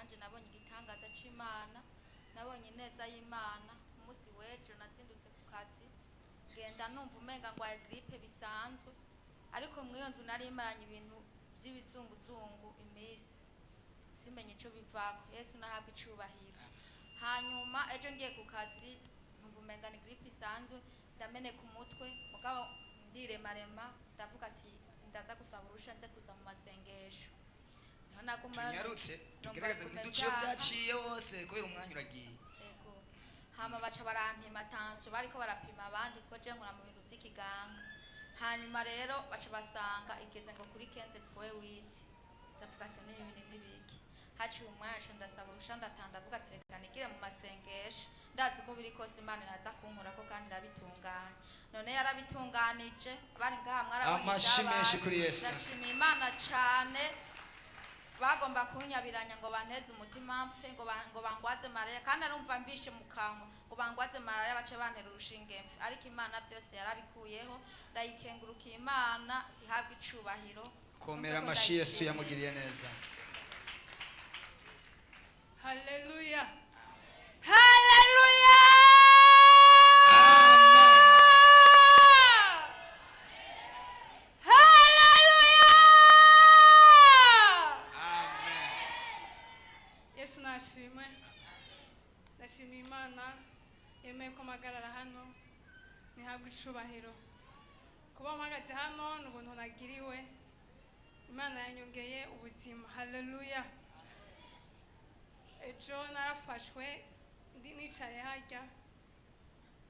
Nanjye nabonye igitangaza c'Imana, nabonye ineza y'Imana. Umunsi w'ejo nazindutse ku kazi, ngenda numva umenga ngwaye grippe bisanzwe, ariko mw'iyo ndwi nari maranye ibintu by'ibizunguzungu iminsi, simenye ico bivako. Yesu nahabwa icubahiro. Hanyuma ejo ngiye ku kazi, numva umenga ni grippe isanzwe, ndameneka umutwe, mugabo ndiremarema, ndavuga ati ndaza gusaba urusha nze kuza mu masengesho. Niho nagumayo. Tunyarutse. Numva Tugerageze bigume ntiduciye vyanka. Byaciye hose kubera umwanya uragiye. Ego. Hama baca barampima tension, bariko barapima abandi kuko je nkora mu bintu vy'ikiganga. Hanyuma rero baca basanga igeze ngo kuri 15.8. Ndavuga ati ni ibintu n'ibiki? Haciye umwanya nca ndasaba urusha, ndatanda, ndavuga ati reka nigire mu masengesho, ndazi ko biri kose Imana iraza kunkurako kandi irabitunganya. None yarabitunganije, bari ngaha mwarabonye Amashi ivyabaye. Menshi kuri Yesu. Ndashimiye Imana cane. Bagomba kunyabiranya ngo banteze umutima mpfe, ngo bangwaze malaria, kandi arumva mbishe mu kanwa, ngo bangwaze malaria bace bantera urushinge mpfe, ariko Imana byose yarabikuyeho. Ndayikengurukiye, Imana ihabwa icubahiro. Komera Numve ko amashi Yesu ndayishimiye. yamugiriye neza. Haleluya, haleluya! Amen. Haleluya! Amen. Yesu nashimwe. Ndashimiye Imana yemeye ko mpagarara hano, nihabwe icubahiro. Kuba mpagaze hano ni ubuntu nagiriwe, Imana yanyongeye ubuzima. Haleluya! Ejo narafashwe ndi nicaye harya,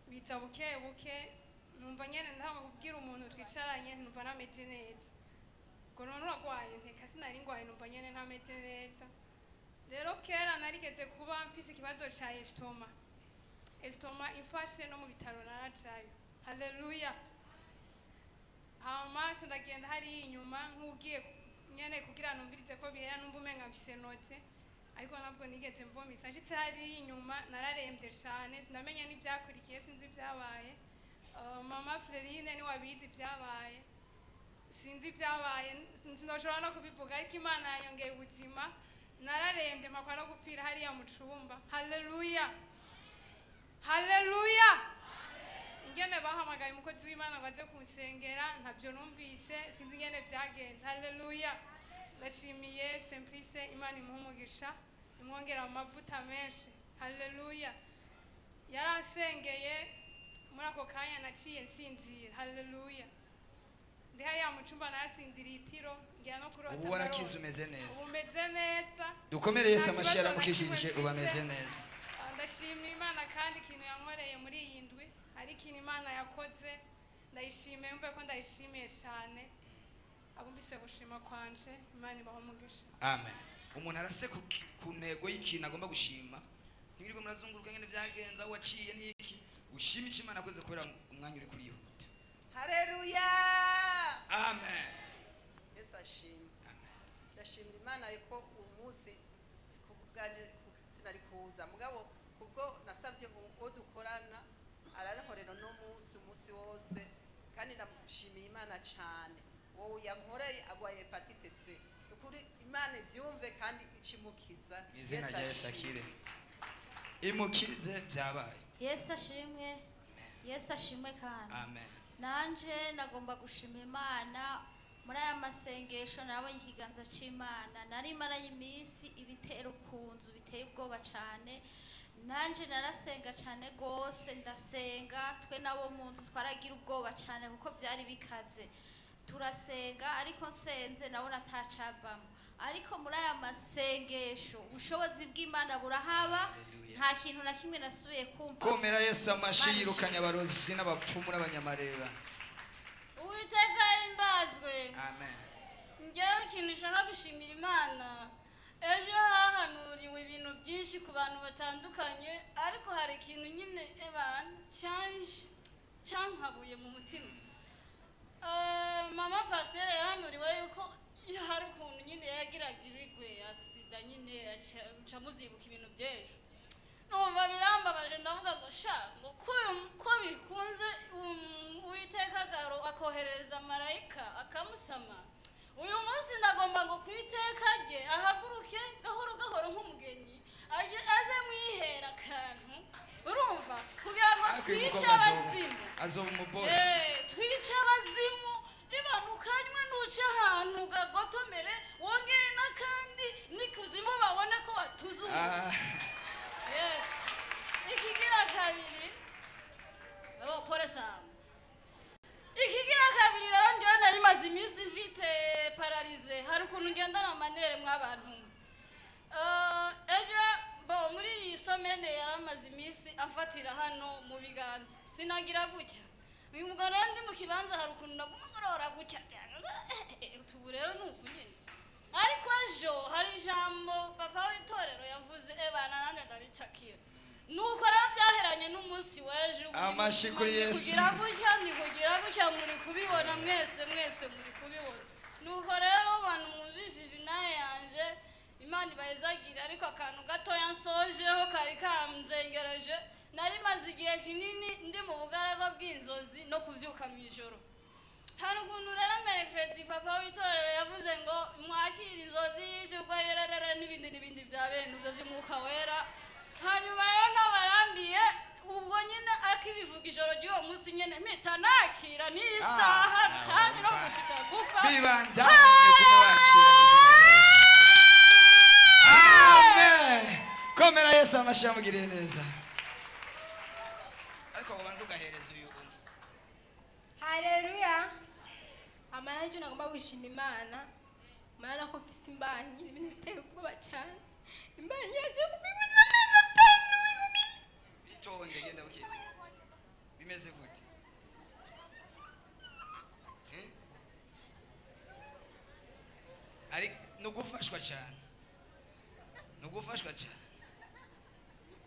biza buke buke, numva nyene ndashaka kubwira umuntu twicaranye, numva ntameze neza. Ngo none uragwaye? Nteka sinari ngwaye, numva nyene ntameze neza. Rero kera narigeze kuba mfise ikibazo ca estomac. Estomac imfashe, no mu bitaro narajayo. Haleluya! Hama nca ndagenda hariya inyuma nk'ugiye nyene kugira numvirize ko bihera, numva umenga mfise nausée, ariko ntabwo nigeze mvomisa. Nshitse hariya inyuma nararembye cane, sinamenya n'ivyakurikiye, sinzi ibyabaye. Mama Frerine niwe abizi ibyabaye, sinzi ibyabaye, sinoshobora no kubivuga, ariko Imana yanyongeye ubuzima. Nararembye mpakwa no gupfira hariya mu cumba. Haleluya, haleluya! Ingene bahamagaye umukozi w'Imana ngo aze kunsengera ntabyo numvise, sinzi ingene byagenze. Haleluya! Ndashimiye Simplice, Imana imuha umugisha, imwongera amavuta menshi. Haleluya! Yaransengeye, muri ako kanya naciye nsinzira. Haleluya! Ndi hariya mu cumba narasinziriye itiro, ngira no kurota. Ubu warakize, Ndarota. umeze neza. Ubu meze neza. Dukomere Yesu Nta amashyi. kibazo na Yaramukijije, kimwe ubu mfise. ameze neza. Ah, ndashimira Imana kandi ikintu yankoreye muri iyi ndwi, ari ikintu Imana yakoze, ndayishimiye, mve ko ndayishimiye cyane. Abumvise gushima kwanje, Imana ibaho umugisha. Amen. Umuntu arase ku ntego y'ikintu agomba gushima, ntiwirirwe murazunguruka ngene byagenze, aho waciye n'iki. Ushima icyo Imana akoze kubera umwanya uri kurihuta. Haleluya! Amen. Yesu ashimwe. Amen. Ndashimira Imana ko uwo munsi ku bwanje sinari kuza, mugabo kubwo nasabye uwo dukorana arankorera no munsi, umunsi wose, kandi ndamushimiye Imana cyane. Wowe yankoreye agwaye hépatite C, ukuri Imana ivyumve kandi ikimukiza. Mu izina rya Yesu. Ashimwe. Akire, imukize, byabaye. Yesu ashimwe, Yesu ashimwe kandi. Amen. Nanje nagomba gushima Imana. Muri aya masengesho narabonye ikiganza c'Imana. Nari maranye iminsi ibitero ku nzu biteye ubwoba cane. Nanje narasenga cane gose, ndasenga, twe nabo mu nzu twaragira ubwoba cane kuko byari bikaze. Turasenga, ariko nsenze nabona atacavamo, ariko muri aya masengesho ubushobozi bw'Imana burahaba. Hallelujah. Nta kintu na kimwe nasubiye kumva. Komera Yesu amashi. Yirukanye abarozi n'abapfumu n'abanyamareba. Uwiteka himbazwe. Amen. Njyewe ikintu nshaka gushimira Imana, ejo hahanuriwe ibintu byinshi ku bantu batandukanye, ariko hari ikintu nyine ebana cyankabuye mu mutima. Mama pasiteri yahanuriwe yuko hari ukuntu nyine yagiraga irigwe accident nyine, aca mubyibuka ibintu by'ejo, numva birambabaje. Ndavuga ngo sha, ngo ko bikunze, Uwiteka akohereza marayika akamusama, uyu munsi ndagomba ngo ku iteka rye ahaguruke gahoro gahoro nk'umugenzi. Azoba umubosi. Twice abazimu, ibanukanywe nuce ahantu ugagotomere, wongere n'akandi n'ikuzimu babone ko watuze umuntu. Ikigira kabiri, oh, pole sana. Ikigira kabiri rero, njyewe nari maze iminsi mfite paralysie, hari ukuntu ngendana amanere mw'abantu mwe. Ejo bo muri iyi semaine yaramaze iminsi amfatira hano mu biganza, sinagira gutya. Uyu mugabo rero, ndi mu kibanza, hari ukuntu naguma ngorora gutya, tubu rero ni uku nyine. Ariko ejo hari ijambo papa w'itorero yavuze, ebana nanjye ndaricakira. Nuko rero byaheranye n'umunsi w'ejo, ubu Amashi kuri Yesu. Kugira gutya, ndi kugira gutya, muri kubibona mwese, mwese muri kubibona. Nuko rero abantu mwumvishije inaye yanje, Imana ibahezagire. Ariko akantu gatoya nsojeho kari kanzengereje: nari maze igihe kinini ndi mu bugaragwa bw'inzozi no kuvyuka mu ijoro. Hari ukuntu rero mercredi papa w'itorero yavuze ngo mwakire inzozi y'ishurwa yererere n'ibindi n'ibindi bya bene ivyo vy'umwuka wera. Hanyuma rero nabarambiye, ubwo nyine akibivuga ijoro ry'uwo munsi nyine mpita nakira n'iyi saha kandi no gushika gufa. Bibandanye gume bakira. Amen. Komera Yesu amashi, yamugiriye neza. Ariko ubanza ugahereza uyu umwe. Haleluya! Amara icyo nagomba gushima Imana, mana ko mfise imbanyi, ni ibintu biteye ubwoba cyane. Imbanyi yaje kubiguza amezi 5 igumi. Bitonde, genda buke. Bimeze gute? Eh? Ari no gufashwa cyane, no gufashwa cyane.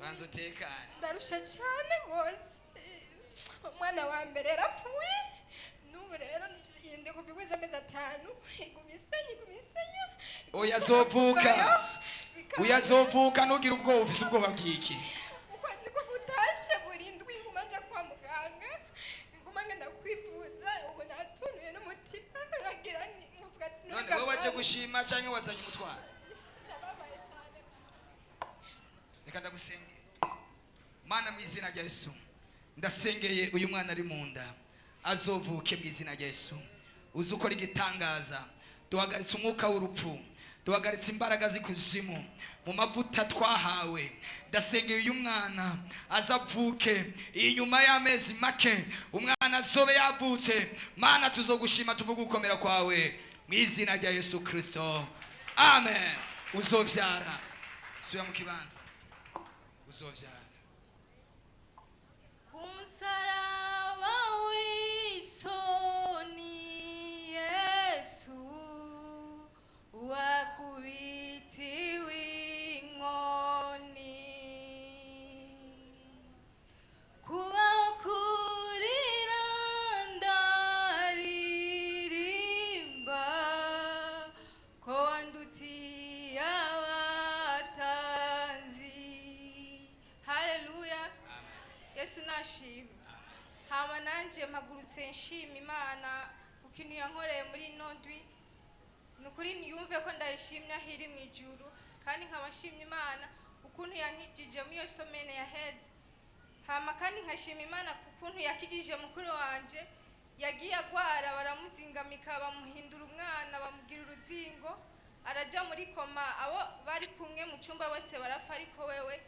Banza utekane. Ndarusha cyane rwose. Umwana wa mbere yarapfuye, n'ubu rero ndi kubiguza amezi 5, iguma isenya, iguma isenya. Oya, azovuka. Oya, azovuka, ntugire ubwoba. Ufise ubwoba bw'iki? Ukwezi ko gutashe, buri ndwi nguma nja kwa muganga, nguma ngenda kwivuza. Ubu natunuye n'umutima, nkagira nkavuga ati None wowe waje gushima cyangwa wazanye umutwaro? Ndababaye cyane. Reka ndagusengera. Mana, mu izina rya Yesu, ndasengeye uyu mwana ari mu nda, azovuke mu izina rya Yesu. Uzi ukora igitangaza. Duhagaritse umwuka w'urupfu, duhagaritse imbaraga z'ikuzimu mu mavuta twahawe. Ndasengeye uyu mwana azavuke inyuma y'amezi make, umwana azobe yavutse. Mana, tuzogushima, tuvuge gukomera kwawe mu izina rya Yesu Kirisito, amen. Uzovyara. Sura mu kibanza, uzovyara. Ku musaraba w'isoni, Yesu wakubitiwe inkoni, kubaho kurira ndaririmba ko wandutiye abatanzi. Haleluya! Yesu nashimwe. Hama nanjye mpagurutse nshima Imana kuko ikintu yankoreye muri ino ndwi, ni ukuri yumve ko ndayishimye aho iri mu ijuru. Kandi nkaba nshimye Imana ukuntu yankijije muri iyo semaine yaheze. Hama kandi nkashima Imana ku kuntu yakijije mukuru wanje yagiye agwara, baramuzingamika, bamuhindura umwana, bamugira uruzingo, araja muri coma. Abo bari kumwe mu cyumba bose barapfa, ariko wewe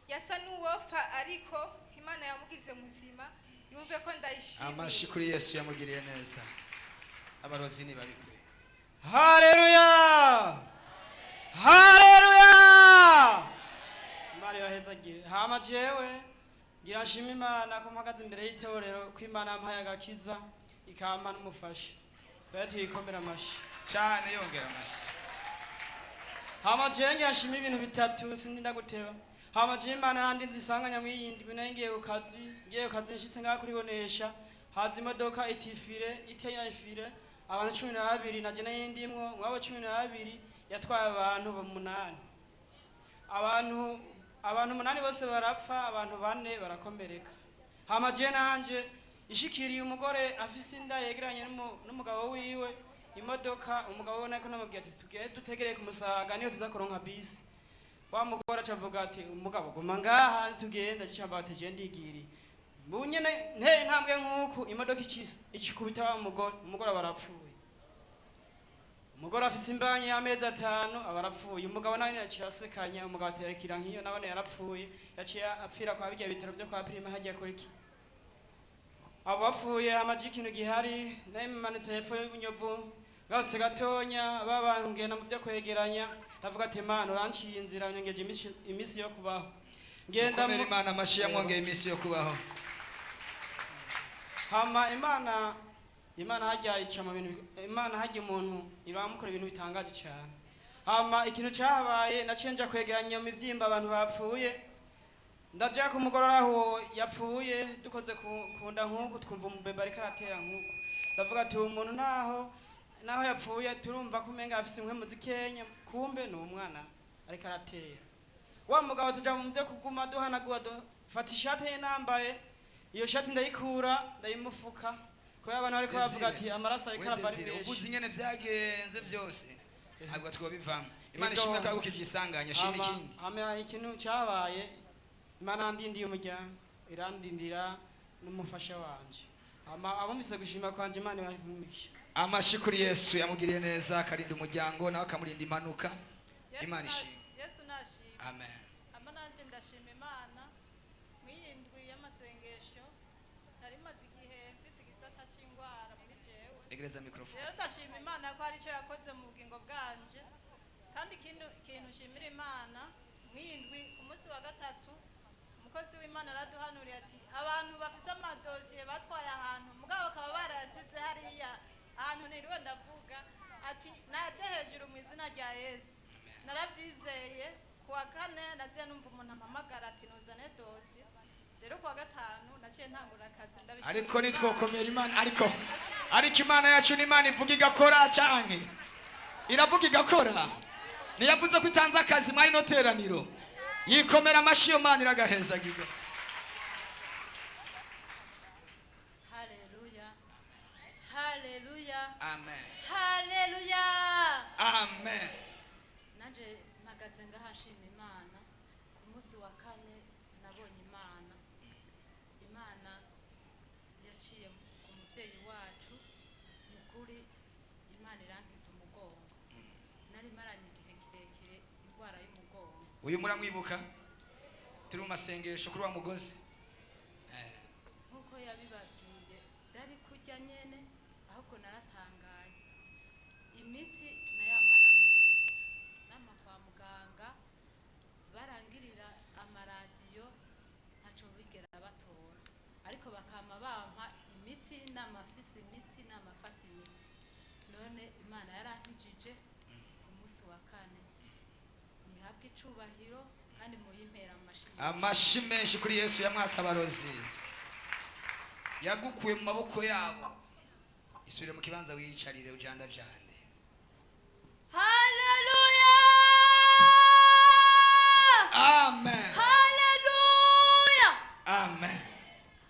yasa n'uwopfa, ariko Imana yamugize muzima. Yumve ko ndayishimiye. Amashi kuri Yesu, yamugiriye neza. Abarozi ntibabikwiye. Haleluya, haleluya! Imana ibahezagire. Hama jewe ngira nshima Imana ko mpagaze imbere y'itorero, ko Imana yampaye agakiza, ikampa n'umufasha. Rero tuyikomere amashi. Cyane, yongera amashi. Hama jewe ngira nshima ibintu bitatu, sindinda guteba. Hama jewe Imana yandinze isanganya mw'iyindi nayo. Ngiye ku kazi, ngiye ku kazi, nshitse ngaha kuribonesha, haza imodoka itifire, iteye ifire, abantu 12, naje nayindimwo. Mwabo 12 yatwaye abantu umunani, abantu umunani bose barapfa, abantu bane barakomereka. Hama je nanje ishikiriye umugore afise inda yegeranye n'umugabo wiwe imodoka. Umugabo we nako namubwiye ati tugende dutegereye ku Musaga, niyo tuza kuronka bisi. Wa mugore aca avuga ati umugabo guma ngaha, tugenda. Aca ati je ndigiriye. Nyene nteye intambwe nk'uku, imodoka icikubita wa mugore, umugore aba arapfuye. Umugore afise imbanyi y'amezi 5, aba arapfuye. Umugabo nawe yaciye asekanya, umugabo aterekira nk'iyo, nawe yarapfuye, yaciye apfira kwa birya bitaro byo kwa Prima hajya kuri ki. Abo bapfuye hamaje ikintu gihari, nayo imanitse hepfo y'ubunyovu, ngarutse gatonya, ba bantu ngenda mu byo kwegeranya, ndavuga ati: "Imana uranciye inzira, nyongeje iminsi yo kubaho." Ngenda Mukomere Imana amashyi yamwongeye iminsi yo kubaho. Hama Imana hajya ica mu bintu, Imana hajya umuntu iramukora ibintu bitangaje cyane. Hama ikintu cyahabaye, naciye nja kwegeranya mu mivyimba abantu bapfuye, ndaja ku mugorora aho yapfuye, dukoze ku nda nk'uku, twumva umubebe ariko aratera nk'uku. Ndavuga ati: "Uyu muntu naho yapfuye, turumva ko umenga afise impwemu zikenya." Kumbe ni umwana ariko aratera. Wa mugabo tuja mu byo kuguma duhanagura, fata ishati ye nambaye, iyo shati ndayikura, ndayimufuka, kubera abantu bariko bavuga ati amaraso ariko We arava ari Desire, menshi. uvuze ingene vyagenze byose, ntabwo twobivamo. Imana Ego. ishimwe ko yagukije isanganya. Shima ikindi. Hama ikintu cyabaye, Imana yandindiye umuryango, irandindira n'umufasha wanje. Hama abumvise gushima kwanje, Imana ibahe. Amashyi kuri Yesu yamugiriye neza, akarinda umuryango, nawe akamurinda impanuka. Yesu Imana ishimwe. Yesu nashimwe. Amen. Ama nanje ndashima Imana. Mw'iyi ndwi y'amasengesho nari maze igihe mfise igisata c'ingwara muri jewe. Egereza microphone. Rero ndashima Imana ko hari icyo yakoze mu bugingo bwanje. Kandi ikintu kintu nshimira Imana, mw'iyi ndwi ku munsi wa gatatu, umukozi w'Imana araduhanuriye ati abantu bafise amadosiye batwaye ahantu, mugabo bakaba barayasize hariya ahantu ntiriwe ndavuga, ati naje hejuru mu izina rya Yesu. Narabyizeye. Ku wa kane naziye numva umuntu ampamagara ati nuzane dosiye. Rero ku wa gatanu naciye ntangura akazi. Ndabishimira Ariko Imana. nitwokomera Imana, ariko Imana yacu ni Imana ivuga igakora, canke iravuga igakora. Ntiyavuze ko itanze akazi mwari no teraniro? Yikomera amashyi iyo Mana iragahezagirwa. Haleluya, haleluya! Amen. Haleluya! Amen. Nanje mpagaze ngaha nshima Imana. Ku munsi wa kane nabonye Imana. Imana yaciye ku mubyeyi wacu. Ni ukuri Imana irankiza umugongo. Nari maranye igihe kirekire indwara y'umugongo. Uyu muramwibuka, turi mu masengesho kuri wa mugozi. Nk'uko yabibabwiye, byari kurya nyene, ahubwo naratangaye. Imiti nayamana mu nzu, nama kwa muganga barangirira amaradiyo, ntaco bigera batora, ariko bakama bampa imiti, namafise imiti, namafata imiti. None Imana yarankijije ku munsi wa kane. Nihabwe icubahiro kandi muyimpera amashi. Amashi menshi kuri Yesu yamwatse abarozi, yagukuye mu maboko yabo. Isubire mu kibanza, wiyicarire, ujandajande. Haleluya! Amen. Haleluya! Amen.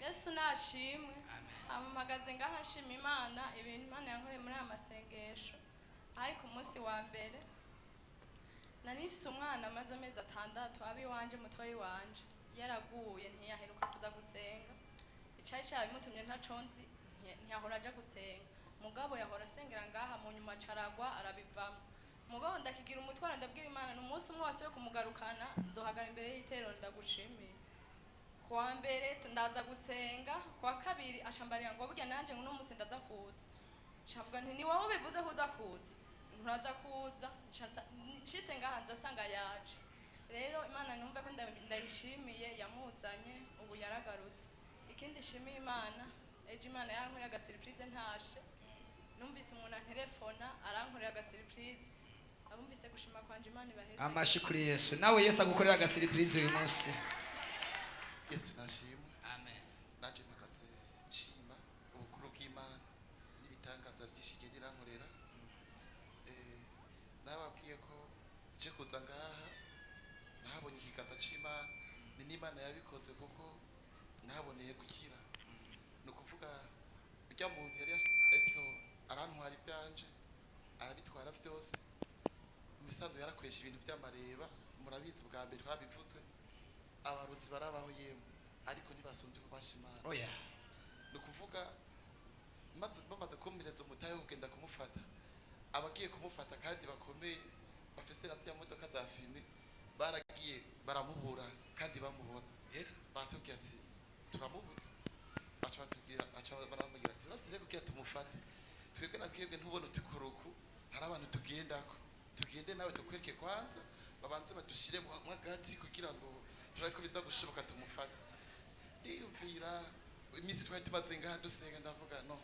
Yesu nashimwe. Amen. Amamagaze ngaha nshima Imana ibintu Imana yankoreye muri aya masengesho. Ariko umunsi wa mbere nari mfise umwana amaze amezi 6, abi iwanje, mutoyi wanje, yaraguye, ntiyaheruka kuza gusenga. Icari carabimutumye ntaco nzi. Ntiyahora aja gusenga, mugabo yahora asengera ngaha. Mu nyuma acaragwa, arabivamo. Mugabo ndakigira umutwaro, ndabwira Imana ni umunsi umwe wasubiye kumugarukana, nzohagara imbere y'iterero ndagushimiye. Kuwa mbere ndaza gusenga, kuwa kabiri acambarira ngo burya nanje ngo uno munsi ndaza kuza. Ncavuga nti ni wowe ubivuze ko uza kuza, nturaza kuza. Nshitse ngaha nza yaje. Rero Imana numve ko ndayishimiye, yamuzanye, ubu yaragarutse. Ikindi nshimiye Imana, ejo Imana yarankoreye agasurprise. Ntashe numvise umuntu antelefona, arankorera agasurprise. Abumvise gushima kwanje, Imana ibaheze. Amashi kuri Yesu. Nawe Yesu agukorera agasurprise uyu munsi. Yesu nashimwe. Amen. Naje mpagaze nshima ubukuru bw'Imana n'ibitangaza byinshi igenda irankorera. Nababwiye ko nje kuza ngaha nahabonye ikiganza c'Imana, ni n'Imana yabikoze, kuko nahaboneye gukira. Ni ukuvuga urya muntu yari ariko arantwara ivyanje, arabitwara byose. Mu bisanzwe yarakoresha ibintu vy'amareba, murabizi, bwa mbere twabivuze, abarozi barabaho yemwe. Ariko ntibasumbye ububasha Imana. Oya. Ni ukuvuga bamaze kumpereza umutahe wo kugenda kumufata, abagiye kumufata kandi bakomeye bafise na ziriya modoka za fumé, baragiye baramubura kandi bamubona. Baratubwira ati turamubuze. Baca batubwira, baca barambwira ati urazire kugira tumufate, twebwe na twebwe ntubone utukuruku, hari abantu tugendako, tugende nawe tukwereke kwanza, babanze badushire mu hagati kugira ngo turabe ko biza gushoboka tumufate. Ndiyumvira iminsi twari tumaze ngaha dusenga, ndavuga no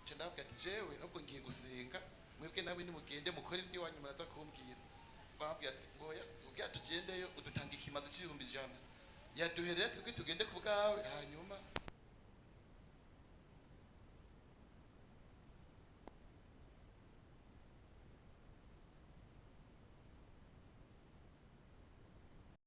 nce ndavuga ati jewe ahubwo ngiye gusenga, mwebwe nawe nimugende mukore iby'iwanyu, muraza kumbwira. Barambwira ati ngoya kugira tugendeyo udutanga ikimazi c'ibihumbi 100, yaduhereye twebwe tugende ku bwawe, hanyuma